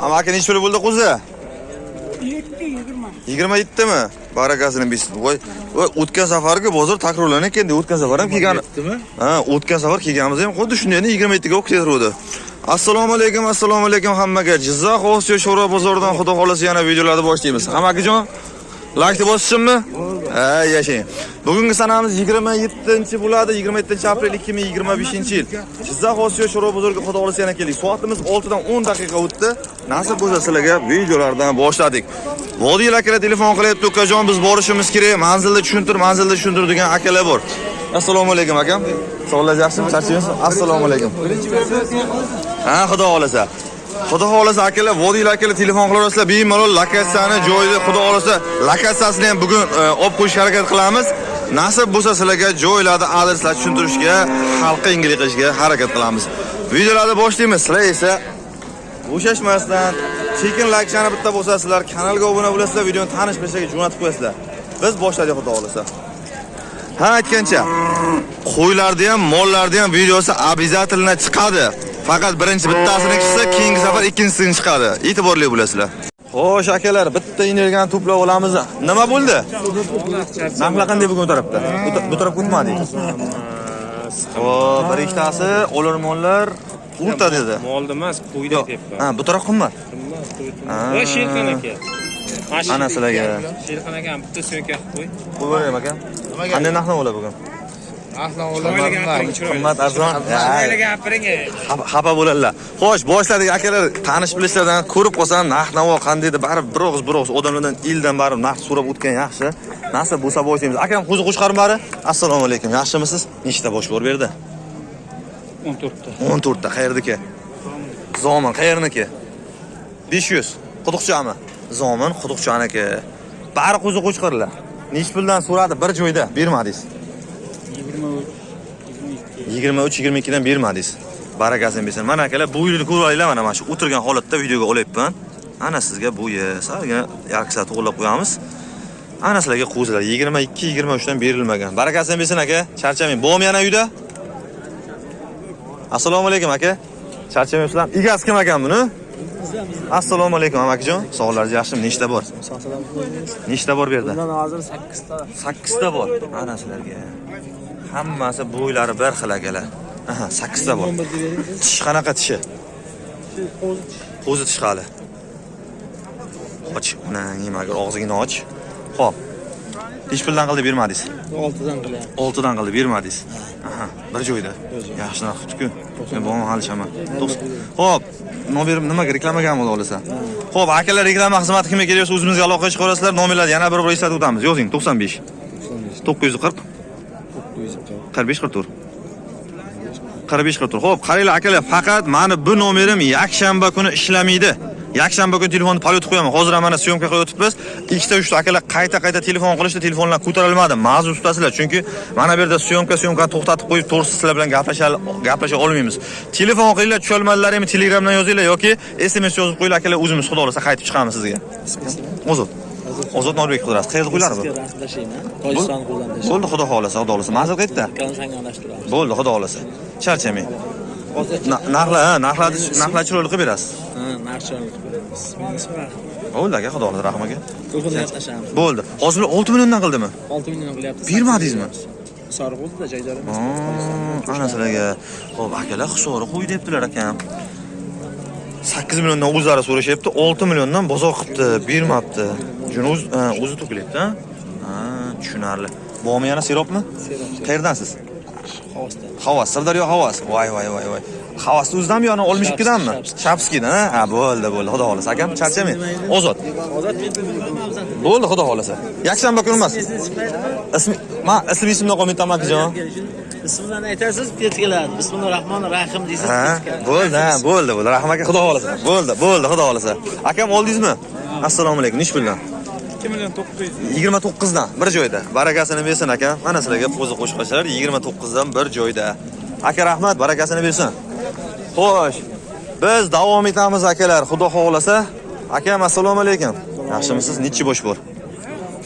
Amaki, nechi pul bo'ldi qo'zi? 7 20. 27 mi? Barakasini bersin. Voy, voy, o'tgan safargi bozor takrorlanar ekan. O'tgan safar ham kelgan. Ha, o'tgan safar kelganimiz ham xuddi shunday 27 ga o'q ketiruvdi. Assalomu alaykum, assalomu alaykum hammaga. Jizzax Osiyo Sho'ro bozoridan, xudo xolasa, yana videolarni boshlaymiz. Amakijon, laykni bosishimmi? Ha, yashang. Bugungi sanamiz 27 bo'ladi, 27 aprel 2025-yil. Jizzax Osiyo Sho'ro bozoriga, xudo xolasa, yana keldik. Soatimiz 6 dan 10 daqiqa o'tdi. Nasib bo'lsa, sizlarga videolardan boshladik. Vodiylar akalar telefon qilyapti, ukajon, biz borishimiz kerak, manzilni tushuntir, manzilni tushuntir degan akalar bor. Assalomu alaykum, akam. Sog'ligingiz yaxshimi? Charchamayapsizmi? Assalomu alaykum. Ha, xudo xolasa. Xudo xolasa, akalar, vodiylar akalar telefon qilaverasizlar, bemalol lokatsiyani joyida, xudo xolasa, lokatsiyasini ham bugun olib qo'yishga harakat qilamiz. Nasib bo'lsa, sizlarga joylarni, adreslar tushuntirishga, xalqqa yengillik qilishga harakat qilamiz. Videolarni boshlaymiz. Sizlar esa bo'shashmasdan sekin laykchani bitta bosasizlar, kanalga obuna bo'lasizlar, videoni tanish bilishlarga jo'natib qo'yasizlar. Biz boshladik, xudo xolasa. Ha, aytgancha, qo'ylarni ham, mollarni ham videosi обязательно chiqadi. Faqat birinchi bittasini chiqsa, keyingi safar ikkinchisini chiqadi. E'tiborli bo'lasizlar. Xo'sh, akalar, bitta energiyani to'plab olamiz. Nima bo'ldi? Narxlar qanday bugun u tarafda? Bu tarafga o'tmadik. Xo'p, bir ikkitasi olirmonlar o'rta dedi. Molda emas, qo'yda Yo'q. tepa. Ha, bu taraf qimmat. Qimmat, qo'y qimmat. Ha. Va Sherxon aka. Mana Ana sizlarga. Sherxon aka, bitta syomka qilib qo'y. Qo'yib beray, aka. Qanday narxlar bo'ladi bugun? Chiroyli gapiring, chiroyli. Qimmat, arzon. Chiroyli gapiring. Xafa bo'ladilar. Xo'sh, boshladik, akalar, tanish bilishlardan ko'rib qolsam, narx navo qanday deb baribir bir og'iz, bir og'iz odamlardan, eldan baribir narx so'rab o'tgan yaxshi. Nasib bo'lsa, boshlaymiz. Akam, qo'zi qo'chqormari. Assalomu alaykum. Yaxshimisiz? Nechta bosh bor bu yerda? 14 ta. 14 ta. Qayerdiki? Zomin qayerniki? 500. Quduqchami? Zomin Quduqchaniki. Bari qo'zi qo'chqorlar. Nechi puldan so'radi bir joyda bermadingiz? 23, 22. 23, 22 dan bermadingiz. Barakasini bersin. Mana, akalar, bu yilni ko'rib olinglar, mana shu o'tirgan holatda videoga olyapman. Ana sizga bo'yi salgina yarkisa to'g'irlab qo'yamiz. Ana sizlarga qo'zilar 22, 23 dan berilmagan. Barakasini bersin, aka. Charchamang. Bobom yana uyda. Assalomu alaykum, aka. Charchamayapsizlar? Egasi kim ekan buni? Assalomu alaykum, amakijon. Sog'liqlaringiz yaxshimi? Nechta bor? Nechta bor bu yerda? Bundan hozir 8 ta. 8 ta bor. Ana sizlarga. Hammasi bo'ylari bir xil, akalar. Aha, 8 ta bor. Tish qanaqa, tishi? Qo'zi tish hali. Och, onang nimaga, og'zingni och. Xo'p. Nechi puldan qildi bermadingiz? 6 dan qilyapti. 6 dan qildi bermadingiz. Aha, bir joyda. Yaxshi narx qilibdi-ku. Men bog'im hali shaman. Xo'p, nomer nimaga, reklamaga ham olasan? Xo'p, akalar, reklama xizmati kimga kerak bo'lsa, o'zimizga aloqaga chiqarasizlar. Nomerlarni yana bir bor eslatib o'tamiz. Yozing: 95 940 45 44 45 44. Xo'p, qaranglar, akalar, faqat mani bu nomerim yakshanba kuni ishlamaydi. Yakshanba kuni telefonni полёт qo'yaman. Hozir ham mana syomka qilayotibmiz. Ikkita, uchta akalar qayta qayta telefon qilishdi, telefonlar ko'tarilmadi. Ma'zur tutasizlar, chunki mana bu yerda syomka, syomkani to'xtatib qo'yib, to'g'risi sizlar bilan gaplasha olmaymiz. Telefon qilinglar, tusholmadilar, ham Telegramdan yozinglar yoki SMS yozib qo'yinglar, akalar, o'zimiz, xudo xolasa, qaytib chiqamiz sizga. Ozod. Ozod Norbek Qudrasiz. Qayerda qo'ylari bu? Rasm tashlayman. Tojikiston qo'ldan tashlayman. Bo'ldi, xudo xolasa, xudo xolasa. Manzil qayerda? Sanganlashtiramiz. Bo'ldi, xudo xolasa. Charchamang. Hozir Narxlar, ha, narxlarni, narxlar chiroyli qilib berasiz. Ha, narx chiroyli qilib beramiz. Meni ismim Rahim. Bo'ldi, aka, xudo xolasa, rahim aka. Telefonda gaplashamiz. Bo'ldi. Hozir 6 milliondan qildimi? 6 million qilyapti. Bermadingizmi? Hisori qo'ydi, joydor emas. Aa, ana sizlarga. Xo'p, akalar, hisori qo'y debdilar akam. 8 milliondan o'zlari so'rashyapti, 6 milliondan bozor qilibdi, bermabdi. Shuni o'zi, ha, o'zi to'kilyapti, ha? Ha, tushunarli. Bormi yana serobmi? Serob. Qayerdansiz? Xovosdan. Xavas, Sirdaryo Xavas. Voy voy voy voy. Xavasni o'zidanmi yo 62danmi? Shapskidan, ha? Ha, bo'ldi, bo'ldi. Xudo xolasa, akam, charchamang. Ozod. Ozod. Bo'ldi, xudo xolasa. Yakshanba kuni emas. Ismi, ma ism esimdan qolmaydi, amakijon. Ismini aytasiz, tez keladi. Bismillahir rohmanir rohim deysiz, Ha, tez keladi. bo'ldi, ha, bo'ldi, bo'ldi. Rahmat aka, xudo xolasa. Bo'ldi, bo'ldi, xudo xolasa. Akam, oldingizmi? Assalomu alaykum. Nechi puldan? 2 million 900. 29 dan bir joyda. Barakasini bersin, aka. Mana sizlarga qo'zi qo'shqachalar 29 dan bir joyda. Aka, rahmat, barakasini bersin. Xo'sh, biz davom etamiz, akalar, xudo xohlasa. Akam, assalomu alaykum. Yaxshimisiz? Nechi bosh bor?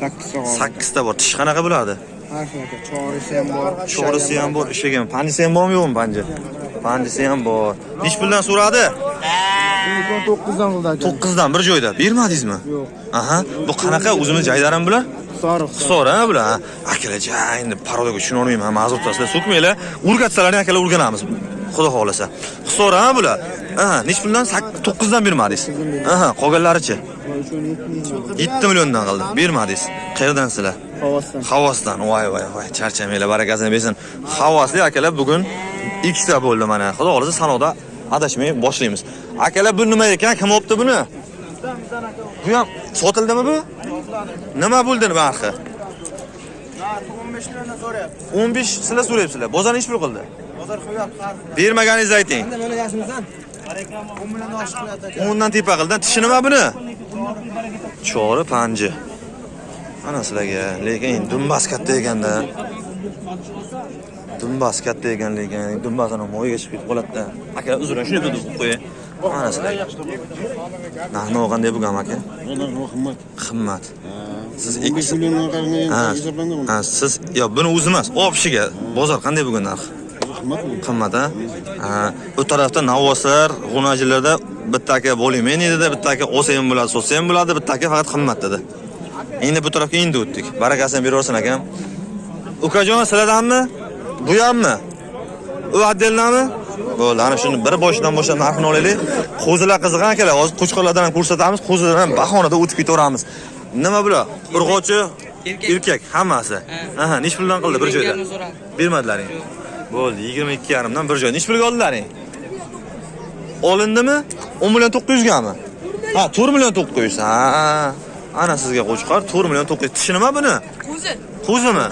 8 ta. 8 ta bor. Tish qanaqa bo'ladi? Har shunaqa, chorisi ham bor. Chorisi ham bor, ishlagi ham. Panjisi ham bormi, yo'qmi panja? Panjisi ham bor. Nechi puldan so'radi? 9dan qildi aka. 9dan bir joyda. Bermadingizmi? Yo'q. Aha, bu qanaqa o'zimiz jaydarim bular? Soriq. Hisor ha bular. Ha. Akalar ja endi parodaga tushuna olmayman. Ma'zur tutasizlar, so'kmanglar. O'rgatsalaring akalar o'rganamiz. Xudo xohlasa. Hisor ha bular. Aha, nech puldan? 9dan bermadingiz. Aha, qolganlarichi? 7 milliondan qildi. Bermadingiz. Qayerdan sizlar? Havasdan. Havosdan. Voy voy voy, charchamanglar, barakasini bersin. Havosli akalar bugun ikkita bo'ldi mana. Xudo xohlasa sanoqda adashmay boshlaymiz. Akalar bu nima ekan? Kim olibdi buni? Bu ham sotildimi bu? Nima bo'ldi narxi? 15 milliondan so'rayapti. 15 sizlar so'rayapsizlar. Bozor nechi pul qildi? Bozor qo'yapti. Bermaganingizni ayting. Mana yashimizdan. 10 milliondan oshiq qilyapti aka. 10 dan tepa qildi. Tishi nima buni? Chori panji. Mana sizlarga, lekin dumbas katta ekanda. Dumbas katta ekan lekin dumbasini moyga chiqib ketib qoladi-da. Aka, uzr, shuni deb qo'ying. Mana sizlarga. Narxi qanday bo'lgan aka? Qimmat. Qimmat. Siz 15 milliondan qarang, Ha, hisoblanadi. ha, siz yo buni o'zi emas, obshiga bozor qanday bo'lgan narx? Qimmat bu. Qimmat ha? Ha, bu tarafda navoslar, g'unajilarda bitta aka bo'ling dedi, bitta aka olsa ham bo'ladi, sotsa ham bo'ladi, bitta aka faqat qimmat dedi. Endi bu tarafga endi o'tdik. Barakasini beraversin akam. Ukajon sizlardanmi? Bu hammi? U отдельно mi? Bo'ldi, ana shuni bir boshidan boshlab narxini olaylik. Qo'zilar qiziq akalar, hozir qo'chqorlardan ham ko'rsatamiz, qo'zilardan ham bahonada o'tib ketaveramiz. Nima bular? Urg'ochi, erkak hammasi. Aha, nech puldan qildi bir joyda? Bermadilaring. Bo'ldi, 22,5 dan bir joy. Nech pulga oldilaring? Olindimi? 10 million 900 gami? Ha, 4 million 900. Ha. Ana sizga qo'chqor 4 million 900. Tishi nima buni? Qo'zi. Qo'zimi?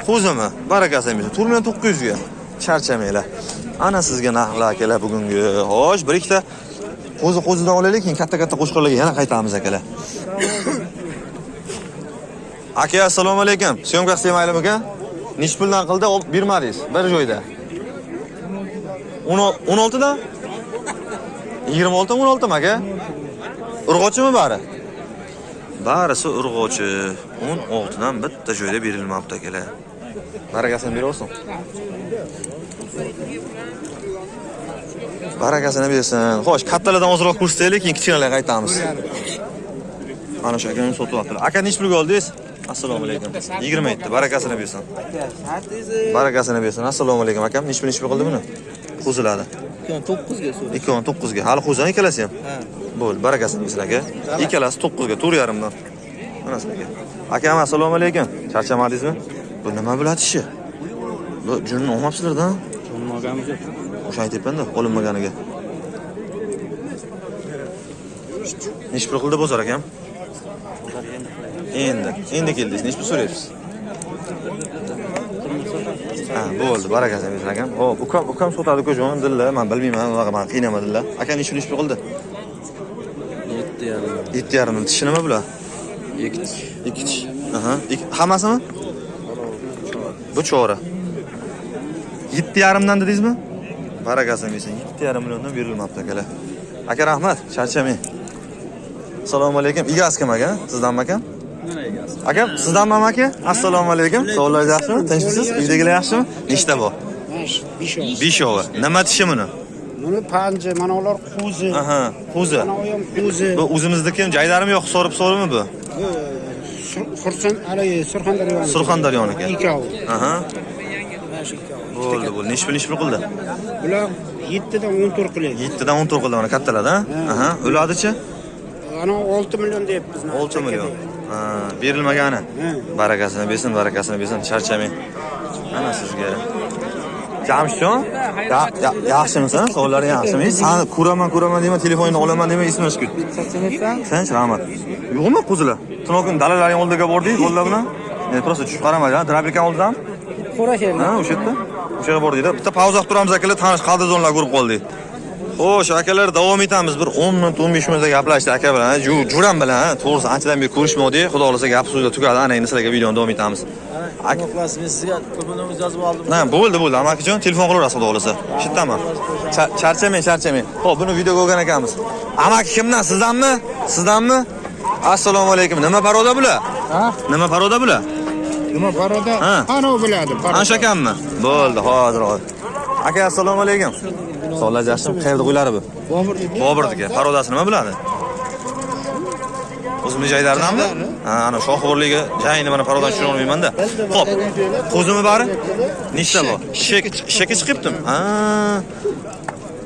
Qo'zimi? Barakasini bersin. 4 million 900 ga. Charchamanglar. Ana sizga narxlar akalar bugungi. Xo'sh, bir ikkita qo'zi qo'zidan olaylik, keyin katta-katta qo'chqorlarga yana qaytamiz akalar. Aka, assalomu alaykum. Syomka qilsak maylimi aka? Nech puldan qildi? Olib bermadingiz bir joyda. 16 dan? 26 16 mi aka? Urg'ochimi bari? Barisi urg'ochi. 16 dan bitta joyda berilmabdi akalar. Barakasini beraversin. Barakasini bersin. Xo'sh, kattalardan ozroq ko'rsataylik, keyin kichkinalarga qaytamiz. Mana shu akam sotyaptilar. Aka, nech pulga oldingiz? Assalomu alaykum. 27. Barakasini bersin. Barakasini bersin. Assalomu alaykum akam. Nech pul qildi buni? Qo'ziladi. 9 ga so'rayapti. 2.9 ga. Hali qo'zan ikkalasi ham. Bo'ldi, barakasini bersin aka. Ikkalasi 9 ga, 4.5 dan. Mana sizlarga. Akam, assalomu alaykum. Charchamadingizmi? Bu nima bo'ladi ishi? Bu junni olmabsizlar-da? Olmaganmiz yo'q. O'sha aytyapman-da, olinmaganiga. Nech pul qildi bozor akam? Endi keldingiz. Nech pul so'rayapsiz? Ha, bo'ldi, barakasini bersin akam. Xo'p, ukam sotadi ukajon dillar, men bilmayman, unaqa meni qiynamadilar. Aka nech pul qildi? 7,5. 7,5. Tishi nima bular? 2 tish. 2 tish. Aha, hammasimi? Bu chora. 7,5 dan dedingizmi? Barakasini bersin. 7,5 milliondan berilmabdi akalar. Aka rahmat, charchamang. Assalomu alaykum. Egasi kim aka? Sizdanmi akam? Akam, sizdanmi aka? Assalomu alaykum. Sog'ligingiz yaxshimi? Tinchmisiz? Uydagilar yaxshimi? Nechta bor? 5. Beshovi. Nima tishi buni? Buni panji, mana ular qo'zi. Aha, qo'zi. Mana u ham qo'zi. Bu o'zimizniki jaydarimi yo'q, so'rib so'rimi bu? Xursan, haligi Surxondaryo. Surxondaryoniki. Ikkovi. Aha. Mana shu ikkovi. Bo'ldi, bo'ldi. Nech pul qildi? Bular 7 dan 14 qilyapti. 7 dan 14 qildi mana kattalar-da. Aha, o'ladichi? Ana 6 million deyapmiz. 6 million. Ha, berilmagani. Barakasini bersin, barakasini bersin, charchamang. Mana sizga. Jamshidjon, yaxshimisan? Savollaring yaxshimi? Sani ko'raman deyman, telefoningni olaman deyman, esimdan chiqib ketdi. Tinch, rahmat. Yo'qmi qo'zilar? Tunov kun dalalaring oldiga bordik, bolalar bilan. Endi просто tushib qaramadi, ha, Drabikan oldidan. Ha, o'sha yerda. O'sha yerga bordik-da. Bitta pauza qilib turamiz akalar, tanish qadrdonlar ko'rib qoldik. Xo'sh, akalar, davom etamiz. Bir 10 minut, 15 minutda gaplashdik aka bilan, jo'ram bilan, ha, to'g'risi anchadan beri ko'rishmadik. Xudo xolasa gap so'zlar tugadi. Ana endi sizlarga videoni davom etamiz. Aka, Men sizga telefoningizni yozib oldim. ha, bo'ldi, bo'ldi. Amakijon, telefon qilaverasiz xudo xolasa. Shitdaman. Charchamang, charchamang. Xo'p, buni videoga olgan ekanmiz. Amaki kimdan? Sizdanmi? Sizdanmi? Assalomu alaykum. Nima paroda bular? Ha? Nima paroda bular? Nima paroda? Ha. Ana u biladi. Ana shu akammi? Bo'ldi, hozir hozir. Aka, assalomu alaykum. Sog'lar yaxshimi? Qayerda qo'ylari bu? Boburniki. Parodasi nima biladi? O'zimiz jaylardanmi? Ha, ana shoxo'rligi jayni mana parodan tushuna olmayman-da. Xo'p, qo'zimi bari? Nechta bor? Shekka chiqibdim. Ha.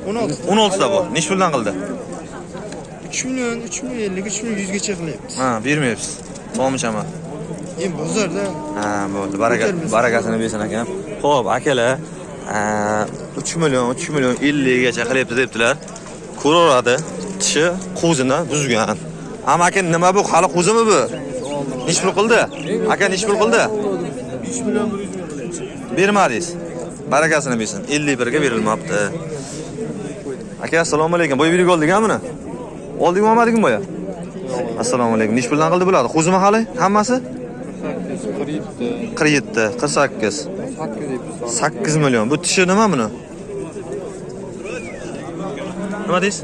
16. 16 ta bor. Nech puldan qildi? 3 million, 3 million 50, 3 million 100 gacha qilyapmiz. Ha, bermayapsiz. Tomichama. Endi bozorda Ha, bo'ldi. Baraka, barakasini bersin akam. Xo'p, akalar, 3 million, 3 million 50 gacha qilyapti debdilar. Ko'raveradi. Tishi qo'zini buzgan. Amma aka nima bu? Hali qo'zimi bu? Nech pul qildi? Aka nech pul qildi? 5 million 100 ming qilyapmiz. Bermadingiz. Barakasini bersin. 51 ga berilmabdi. Aka, assalomu alaykum. Boya video oldik buni? Oldikmi, olmadikmi boya? Assalomu alaykum. Nech puldan qildi bo'ladi? Qo'zimi hali? Hammasi? 47, 48. 8 million. Bu tishi nima buni? Nima deysiz?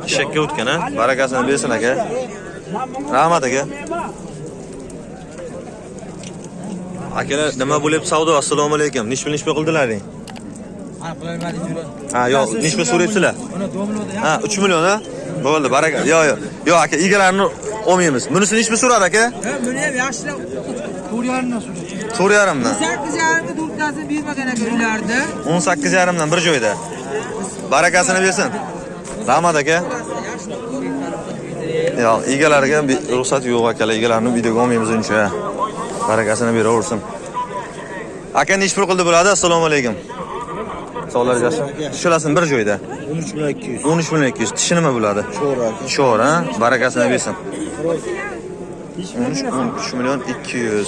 Eshakka o'tgan, ha? Barakasini bersin aka. Rahmat aka. Akalar, nima bo'lyapti savdo? Assalomu alaykum. Nech pul nech pul qildilaring? Ha, yo'q, nech pul so'rayapsizlar? Ha, 3 million, ha? Bo'ldi, baraka. Yo'q, yo'q. Yo'q aka, egalarini olmaymiz. Bunisi nech pul so'radi aka? Buni ham yaxshilab 4.5dan so'radi. 4.5dan. 8.5ga to'rttasini bermagan ekan ularda. 18.5 dan bir joyda. Barakasini bersin. Rahmat aka. Yo'q, egalariga ruxsat yo'q akalar, egalarini videoga olmaymiz uncha. Barakasini beraversin. Aka nech pul qildi bo'ladi? Assalomu alaykum. Savollar yaxshi. Tushilasin bir joyda. 13 million 200. 13 million 200. Tishi nima bo'ladi? Sho'r aka. Sho'r, ha? Barakasini bersin. 13 13 million 200.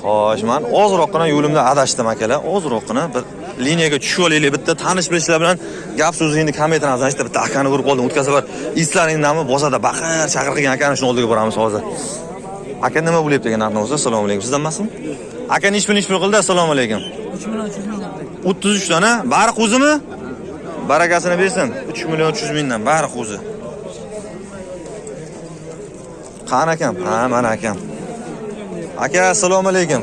Xo'sh, men ozroqgina yo'limda adashdim akalar. Ozroqgina bir liniyaga tushib olaylik, bitta tanish bilishlar bilan gap so'zni endi kamaytiramiz. Ana bitta akani ko'rib qoldim. O'tgan safar eslaringdami bozorda baqir chaqir qilgan akani shuni oldiga boramiz hozir. Aka nima bo'lyapti degan narxni o'zi? Assalomu alaykum. Sizdan emasmi? Aka nech pul nech pul qildi? Assalomu alaykum. 3 million 300 ming. 33 dona, bari qo'zimi? Barakasini bersin. 3 million 300 mingdan bari qo'zi. Qani akam? Ha, mana akam. Aka, assalomu alaykum.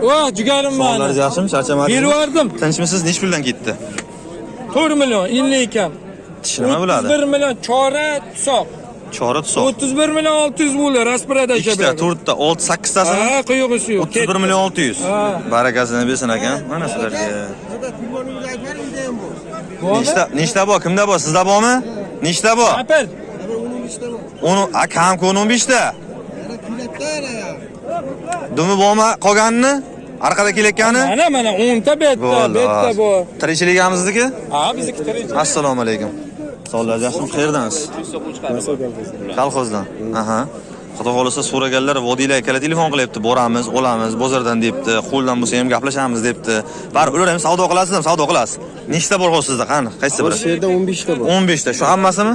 Voh, jigarim Sog'liqlaringiz yaxshimi? Charchamadingizmi? Berib yubordim. Tinchmisiz? Nech puldan ketdi? 4 million 50 ekan. Tishi nima bo'ladi? 31 million chora tusoq. Chora tusoq. 31 million 600 bo'ldi, rasprada Ikkita, to'rtta, 6, 8tasini? Ha, quyug'isi yo'q. 31 million 600. Ha. Barakasini bersin akam. Mana sizlarga. Nechta, nechta bor? Kimda bor? Sizda bormi? Nechta bor? Apel. 10, a kam 15 ta. Dumi bormi qolganini? Orqada kelayotgani? Mana mana 10 ta bu yerda, bu yerda bor. Tirikchilik ham sizniki? Ha, bizniki tirik. Assalomu alaykum. Savollar yaxshimi? Qayerdansiz? Kolxozdan. Aha. Xudo xolasa so'raganlar vodiylar akalar telefon qilyapti. Boramiz, olamiz, bozordan debdi. Qo'ldan bo'lsa ham gaplashamiz debdi. Bari ular ham savdo qilasizmi? Savdo qilasiz. Nechta bor hozir sizda? Qani, qaysi biri? Shu yerda 15 ta bor. 15 ta. Shu hammasimi?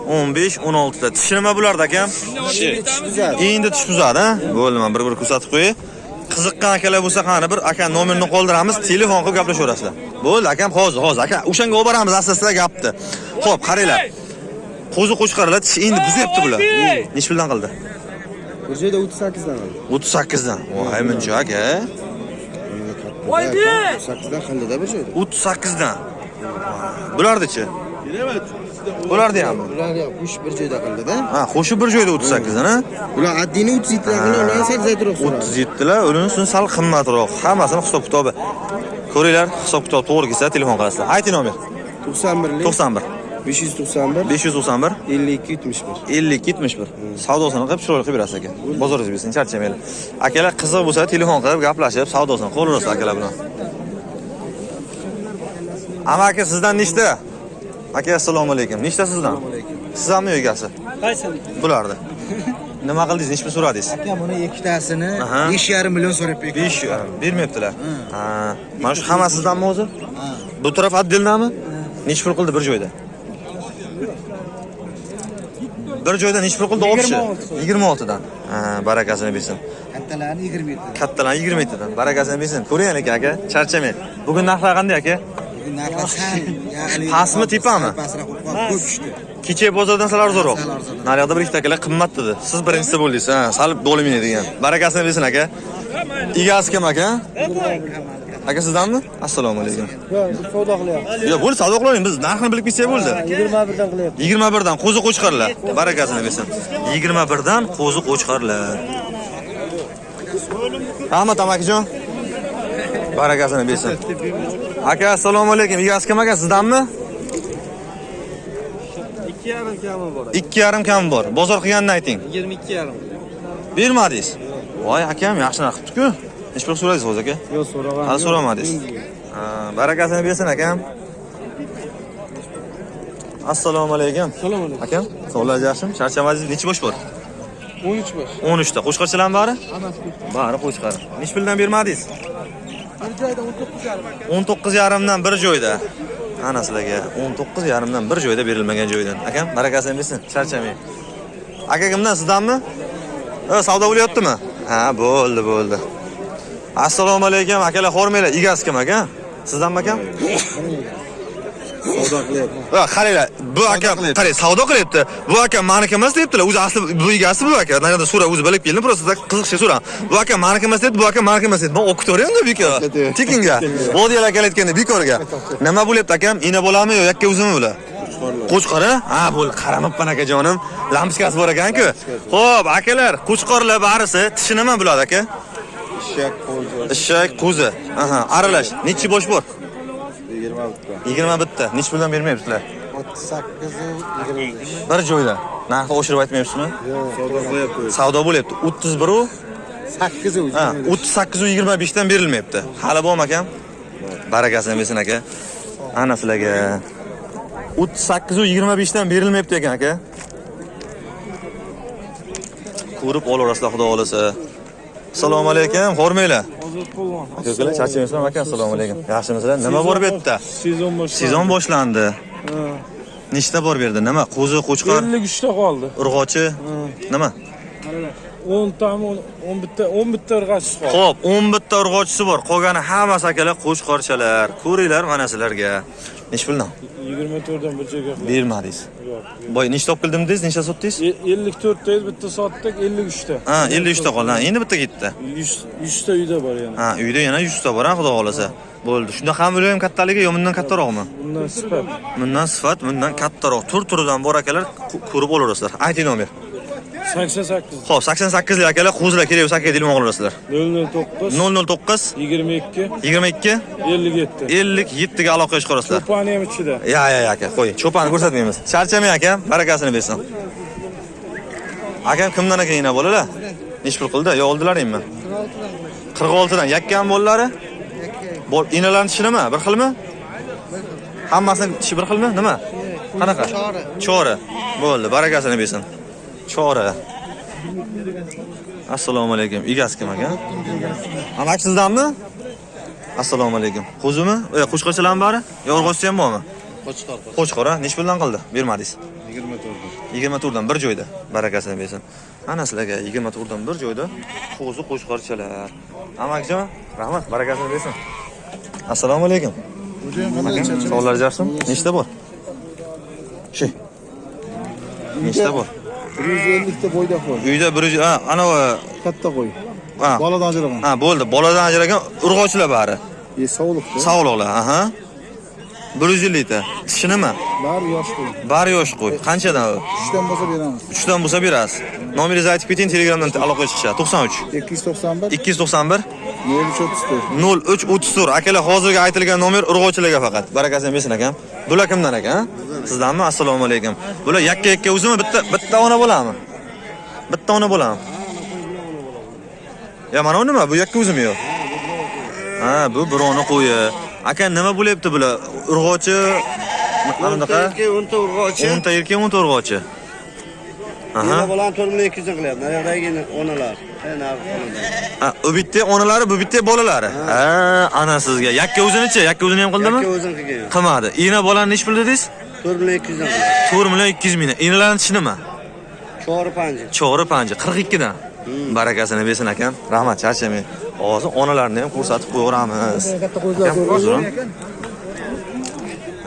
15, 16 ta. Tishi nima bularda akam? Endi tish buzadi, ha? Bo'ldi, men bir-bir ko'rsatib qo'yay. Qiziqqan akalar bo'lsa qani bir aka nomerini qoldiramiz, telefon qilib gaplashaverasizlar. Bo'ldi, akam hozir, hozir aka o'shanga olib boramiz, asta-asta gapni. Xo'p, qaranglar. Qo'zi qo'chqorlar tish endi buzyapti bular. Nech puldan qildi? Bir joyda 38 dan oldi. 38 dan. Voy, muncha aka. Voy 38 dan qildida bir joyda. 38 dan. Bulardichi? Bulardi ham. Ular ham qo'shib bir joyda qildida. Ha, qo'shib bir joyda 38 dan, ha? Ular addini 37 dan qildi, ularni sal zaytroq so'radi. 37 lar, unisini sal qimmatroq. Hammasini hisob kitobi. Ko'ringlar, hisob kitob to'g'ri kelsa telefon qilasizlar. Ayting nomer. 91 91 591 591 52 71. 52 71. Savdosini qilib chiroyli qilib berasiz aka. Bozoringiz bersin, charchamanglar. Akalar qiziq bo'lsa telefon qilib gaplashib, savdosini qilaverasiz akalar bilan. Ama aka sizdan nechta? Aka assalomu alaykum. Nechta sizdan? Siz hammi egasi? Qaysini? Bularni. Nima qildingiz? Nechta so'radingiz? Aka buni ikkitasini Aha. 5,5 million so'rab bergan. 5 bermayaptilar. Ha, mana shu hammasi sizdanmi o'zi? Bu taraf отдельнami? Necha pul qildi bir joyda? Bir joyda necha pul qildi общий? 26 dan. Ha, barakasini bersin. Kattalarni 27. Kattalarni 27 dan. Barakasini bersin. Ko'ring aka, aka, charchamang. Bugun narxlar qanday aka? Bugun narxlar sal yaqin. Pastmi, tepami? Pastroq bo'lib qoldi, ko'p tushdi. Kecha bozordan sal arzonroq. Sal arzonroq. Naryoqda bir ikkita akalar qimmat dedi. Siz birinchisi bo'ldingiz. Ha, sal bo'lmaydi degan. Barakasini bersin aka. Egasi kim aka? Aka sizdanmi? Assalomu alaykum. Yo'q, savdo qilyapmiz. Yo'q, bo'ldi, savdo qilavering. Biz narxini bilib ketsak bo'ldi. 21 dan qilyapmiz. 21 dan qo'zi qo'chqorlar. Barakasini bersin. 21 dan qo'zi qo'chqorlar. Rahmat amakijon. Barakasini bersin. Aka, assalomu alaykum. Egasi kim aka, sizdanmi? 2,5 kami bor. 2,5 kami bor. Bozor qilganini ayting. 22,5. Bermadingiz. Voy akam, yaxshi narx qilibdi-ku. Necha pul so'radingiz hozir aka? Yo'q, so'ragan. Hali so'ramadingiz. Ha, barakasini bersin akam. Assalomu alaykum. Assalomu alaykum. Akam, sog'ligingiz yaxshimi? Charchamadingiz? Necha bosh bor? 13 bosh. 13 ta. Qo'chqorchilarmi bari? Bari qo'chqor. Necha puldan bermadingiz? Bir joyda 19,5. 19,5 dan bir joyda. Ana sizlarga 19,5 dan bir joyda berilmagan joydan. Akam, barakasini bersin. Charchamang. Aka kimdan, sizdanmi? Savdo bo'lyaptimi? Ha, bo'ldi, bo'ldi. Assalomu alaykum akalar, hormanglar. Egasi kim aka? Sizdanmi akam? Savdo qilyapti. Ha, qaranglar, bu aka qarang, savdo qilyapti. Bu aka maniki emas deyaptilar. O'zi asli bu egasi bu aka. Naryoqda so'ra, o'zi bilib keldim, просто qiziqishga so'ra. Bu aka maniki emas deyapti, bu aka maniki emas deyapti. Men o'qib ko'ryapman bekor. Tekinga. Vodiyalar aka aytganda bekorga. Nima bo'lyapti akam? Ina bo'lami yo yakka o'zimi bular? Qo'chqor. Ha, bo'ldi, qaramabman akajonim. Lampochkasi bor ekan-ku. Xo'p, akalar, qo'chqorlar barisi tishi nima bo'ladi aka? Eshak, qo'zi. Eshak, qo'zi. Aha, aralash. Nechi bosh bor? 21 ta. 21 ta. Nechi puldan bermayapsizlar? 38 25. Bir joyda. Narxni oshirib aytmayapsizmi? Savdo qilyapti. Savdo bo'lyapti. 31 u 8 ha, 38 u 25 dan berilmayapti. Hali bormi akam? Barakasini bersin aka. Ana sizlarga 38 u 25 dan berilmayapti ekan aka. Ko'rib olaverasizlar, xudo xolasa. Assalomu alaykum, hormanglar. Aka ukalar, charchamayapsizlarmi aka? Assalomu alaykum. Yaxshimisizlar? Nima bor bu yerda? Sezon boshlandi. Sezon boshlandi. Nechta bor bu yerda? Nima? Qo'zi, qo'chqor, 53 ta qoldi. urg'ochi, nima? 10 tami 11 ta 11 ta urg'achisi qoldi. Xo'p, 11 ta urg'ochisi bor. Qolgani hammasi akalar qo'chqorchalar. Ko'ringlar mana sizlarga. Necha puldan? 24 dan bir joyga qildi. Bermadingiz. Yo'q. Boy nechta olib keldim dedingiz? Nechta sotdingiz? 54 ta edi, bitta sotdik, 53 ta. Ha, 53 ta qoldi. Ha, endi bitta ketdi. 100 ta uyda bor yana. Ha, uyda yana 100 ta bor, ha, xudo xolasa. Bo'ldi. Shunda ham ular ham kattaligi yo bundan kattaroqmi? Bundan sifat. Bundan sifat, bundan kattaroq. Tur turidan bor akalar, ko'rib olaverasizlar. Ayting nomer. 88 Xo'p, 88 lik akalar, qo'zilar kerak bo'lsa aka telefon qilaverasizlar. 009 009 22 22 57. 57 ga aloqaga chiqarasizlar. Cho'pani ham ichida. Ya, ya, ya aka, qo'ying. Cho'pani ko'rsatmaymiz. Charchamang akam, barakasini bersin. Akam kimdan ekan ina bolalar? Necha pul qildi? Yo oldilaringmi? 46 dan. Yakkam bolalari? Bol inalarning tishi nima? Bir xilmi? Hammasining tishi bir xilmi? Nima? Qanaqa? Chori. Chori. Bo'ldi, barakasini bersin. Chori. Assalomu alaykum. Egasi kim aka? Amak sizdanmi? Assalomu alaykum. Qo'zimi? Qo'chqorchalarmi bari? Yo urg'ochisi ham bormi? Qo'chqor. Qo'chqor, ha? Necha puldan qildi? Bermadingiz. 24. 24 dan bir joyda. Barakasini bersin. Ana sizlarga 24 dan bir joyda qo'zi qo'chqorchalar. Amakjon, rahmat, barakasini bersin. Assalomu alaykum. Akam, savollar yaxshimi? Nechta bor? Shu. Nechta bor? 150 ta bo'ydoq bor. Uyda 100, ha, ana Katta qo'y. ha. Boladan ajragan. Ha, bo'ldi. Boladan ajragan urg'ochilar bari. E, sovliqda. Sog'liqlar, aha. 150 ta. Tishi nima? Bari yosh qo'y. Bari yosh qo'y. Qanchadan u? 3 dan bo'lsa beramiz. 3 dan bo'lsa berasiz. Nomeringizni aytib keting, Telegramdan aloqaga chiqishadi. 93 291 291 0334. 0334. Akalar, hozirgi aytilgan nomer urg'ochilarga faqat. Barakasini bersin akam. Bular kimdan aka? ha? Sizdanmi? Assalomu alaykum. Bular yakka-yakka o'zimi bitta bitta ona bo'ladimi? Bitta ona bo'ladimi? Ya mana u nima? Bu yakka o'zimi yo'q? Ha, bu birovni qo'yi. Aka, nima bo'lyapti bular? Urg'ochi mana bunaqa 10 ta urg'ochi. 10 ta erkak, 10 ta urg'ochi. Aha. Nima bo'lgan 4 200 dan qilyapti. Naryog'dagi onalar. Ha, u bitta onalari, bu bitta bolalari. Ha, ana sizga. Yakka o'zinichi, yakka o'zini ham qildimi? Yakka o'zini qilgan. Qilmadi. Ina bolani nechi pul dedingiz? 4 200 dan qilyapti. 4 million 200 ming. Inalarning tishi nima? Chori panja. Chori panja 42 dan. Barakasini bersin akam. Rahmat, charchamang. Hozir onalarni ham ko'rsatib qo'yaveramiz. Akam, uzr.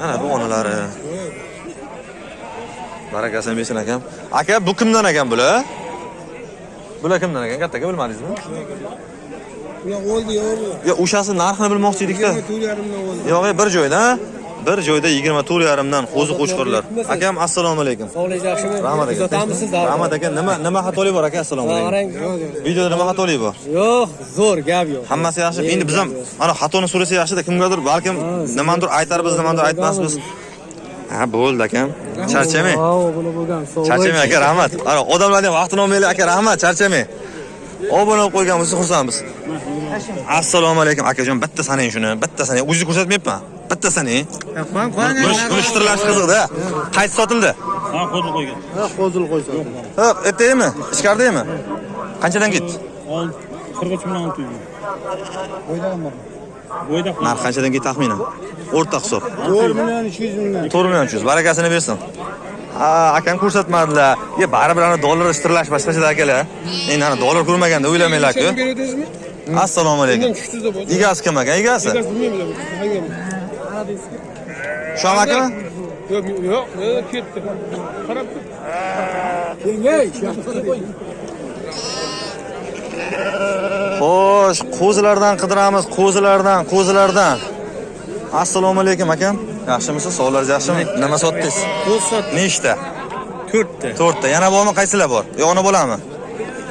Ana bu onalari. Barakasini bersin akam. Aka, bu kimdan ekan bular? Bular kimdan ekan? Katta aka bilmadingizmi? Ular oldi, yo'q. Yo, o'shasi narxini bilmoqchi edikda. 24,5 dan oldi. Yo'q, bir joyda, ha? Bir joyda 24,5 dan qo'zi qo'chqorlar. Akam, assalomu alaykum. Sog'lik yaxshimi? Rahmat aka. Kuzatamisiz? Rahmat aka. Nima xatolik bor aka? Assalomu alaykum. Videoda nima xatolik bor? Yo'q, zo'r gap yo'q. Hammasi yaxshi. Endi biz ham mana xatoni so'rasa yaxshida, kimgadir balkim nimadir aytarmiz, nimadir aytmasmiz. Ha, bo'ldi akam. Charchamang. Buni bo'lgan. Charchamang aka, rahmat. Ana odamlarning ham vaqtini olmaylik aka, rahmat, charchamang. Obuna bo'lib qo'yganmiz, xursandmiz. Assalomu alaykum akajon, bitta sanang shuni, bitta sanang. O'zingizni ko'rsatmayapman. Bitta sanang. Buni shitirlash qiziqda. Qaysi sotildi? Ha, qo'zil qo'ygan. Qo'zil qo'ysa. Ha, ertaymi? Ichkaridami? Qanchadan ketdi? 43 million 600 ming. Bo'yda Narx qanchadan ketdi taxminan? O'rta hisob. 4 million 200 mingdan. 4 million 300. Barakasini bersin. Ha, akam ko'rsatmadilar. Ya baribir ana dollar shitirlash boshqachada akalar. Endi ana dollar ko'rmaganda o'ylamanglar-ku. Berdingizmi? Assalomu alaykum. Egasi kim ekan? Egasi? Bilmayman. Shom akami? Yo'q, yo'q, ketdi. Qarab Xo'sh, qo'zilardan qidiramiz, qo'zilardan, qo'zilardan. Assalomu alaykum akam. Yaxshimisiz? Sog'ligingiz yaxshimi? Nima sotdingiz? Qo'z sotdim. Nechta? 4 ta. 4 ta. Yana bormi? Qaysilar bor? Yo, ona bo'lami?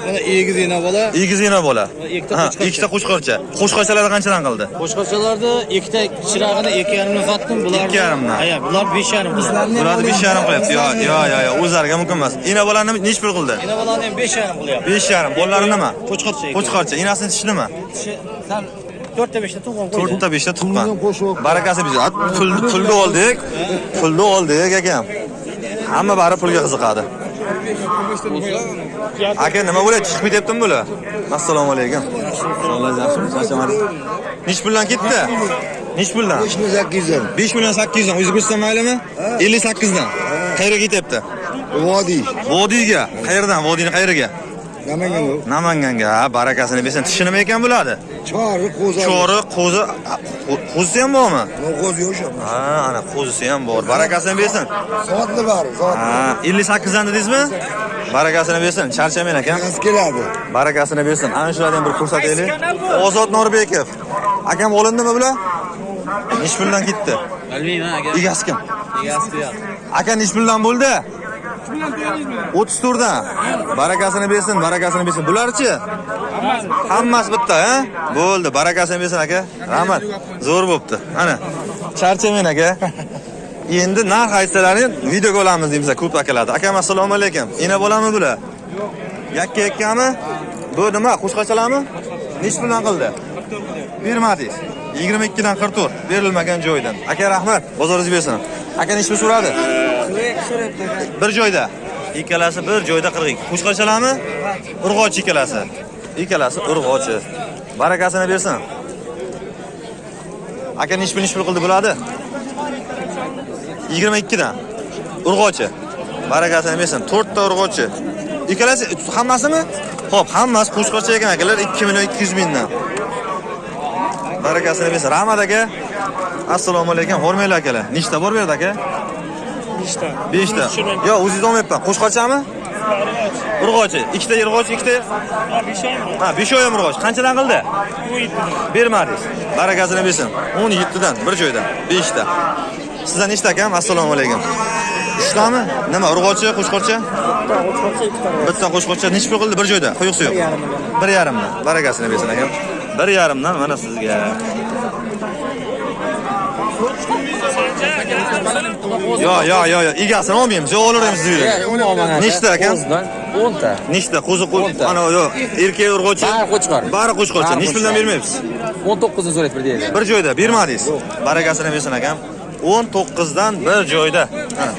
Mana egiz ena bola. Egiz ena bola. Ikkita Ha, qo'chqorcha. ikkita qo'chqorcha. Qo'chqorchalarni qanchadan qildi? Qo'chqorchalarni ikkita chirog'ini 2,5 dan sotdim. Bular 2,5 dan. Ha, bular 5,5 qilyapti. Bularni 5,5 qilyapti. Yo, yo, yo, yo, o'zlariga mumkin emas. Ena bolani nechi pul qildi? Ena bolani ham 5,5 qilyapti. 5,5. Bolalari nima? Qo'chqorcha. Qo'chqorcha. Enasini tishi nima? Tishi sal 4 ta 5 ta tug'gan qo'ydi. 4 ta 5 ta tuqqan. Barakasi biz. Pul pulni oldik. Pulni oldik akam. Hamma bari pulga qiziqadi. Aka nima bo'ladi? Chiqib ketyaptimi bular? Assalomu alaykum. Sog'ligingiz yaxshimi? Charchamadingiz? Nechi puldan ketdi? Nechi puldan? 5 million 800 dan. 5 million 800 dan. O'zi ko'rsam maylimi? 58 dan. Qayerga ketyapti? Vodiy. Vodiyga. Qayerdan? Vodiyni qayeriga? Namangan. Namanganga. Ha, barakasini bersin. Tishi nima ekan bo'ladi? Chori qo'zi. Chori, qo'zi, qo'zisi ham bormi? Qo'zi yo'q. Ha, ana qo'zisi ham bor. Barakasini bersin. Soatli bor, soat. Ha, 58 dan dedingizmi? Barakasini bersin. Charchamang akam. Egasi keladi. Barakasini bersin. Ana shularni ham bir ko'rsataylik. Ozod Norbekov. Akam olindimi bular? Nechi puldan ketdi? Bilmayman aka. Egasi kim? Egasi yo'q. Aka nechi puldan bo'ldi? 34 dan. Barakasini bersin, barakasini bersin. Bularchi? Hammasi bitta, ha? Bo'ldi, barakasini bersin aka. Rahmat. Zo'r bo'pti. Ana. Charchamang aka. Endi narx aytsalaring videoga olamiz deymiz ko'p akalarni. Akam assalomu alaykum. Ena bo'lami bular? Yakka yakkami? Bu nima, qo'shqachalarmi? Nechi puldan qildi? Bermadingiz. 22 dan 44 berilmagan joydan. Aka rahmat, bozoringiz bersin. Aka nechi pul so'radi? Bir joyda. Ikkalasi bir joyda 42. Qo'chqorchalarmi? Urg'ochi ikkalasi. Ikkalasi urg'ochi. Barakasini bersin. Aka nechi pul qildi bo'ladi? 22 dan. Urg'ochi. Barakasini bersin. 4 ta urg'ochi. Ikkalasi hammasimi? Xo'p, hammasi qo'chqorcha ekan akalar 2 million 200 mingdan. Barakasini bersin. Rahmat aka. Assalomu alaykum. Hormanglar akalar. Nechta bor bu yerda aka? 5 ta. 5 ta. Yo'q, o'zingiz olmayapman. Qo'chqorchami? Urg'ochi. Ikkita urg'ochi, ikkita. Ha, 5 Ha, 5 ham urg'ochi. Qanchadan qildi? 17 dan. Bermadingiz. Barakasini bersin. 17 dan bir joydan 5 ta. Sizdan nechta akam? Assalomu alaykum. Uchtami? Nima, urg'ochi, qo'chqorcha? Bitta qo'chqorcha nechi pul qildi bir joyda? Quyuq suyuq. 1.5 dan. Barakasini bersin akam. 1.5 dan mana sizga. Yo, yo, yo, yo, egasini olmaymiz. Yo'q, olaveramiz uyga. Nechta akam? 10 ta. Nechta qo'zi qo'y? Ana yo'q, erkak urg'ochi. Bari qo'chqor. Bari qo'chqorcha. Bari Nechi puldan qo'chqor. bermayapsiz? 19 ni so'raydi bir deydi. Bir joyda bermadingiz. Barakasini bersin akam. 19 dan bir joyda. Ana.